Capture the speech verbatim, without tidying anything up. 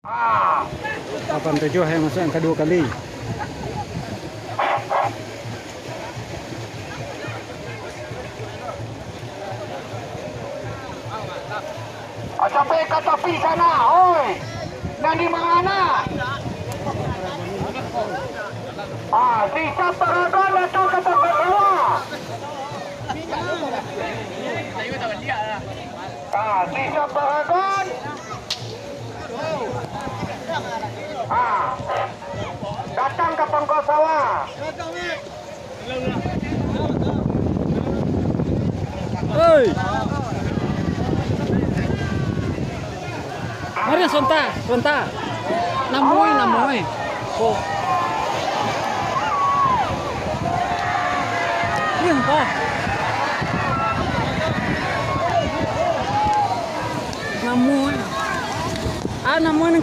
Lapan tujuh yang masuk yang kedua kali. Ah, sampai ka tapi sana, oi. Nan di mangana? Ah, si Saparagon datang ka pangka sawah. Ah, si Saparagon. Ah, datang ka pangka sawah. Hei. Mari sontak, sontak. Namuai, namuai. Oh. Iya, entah. Namuai. Ah, namuai nang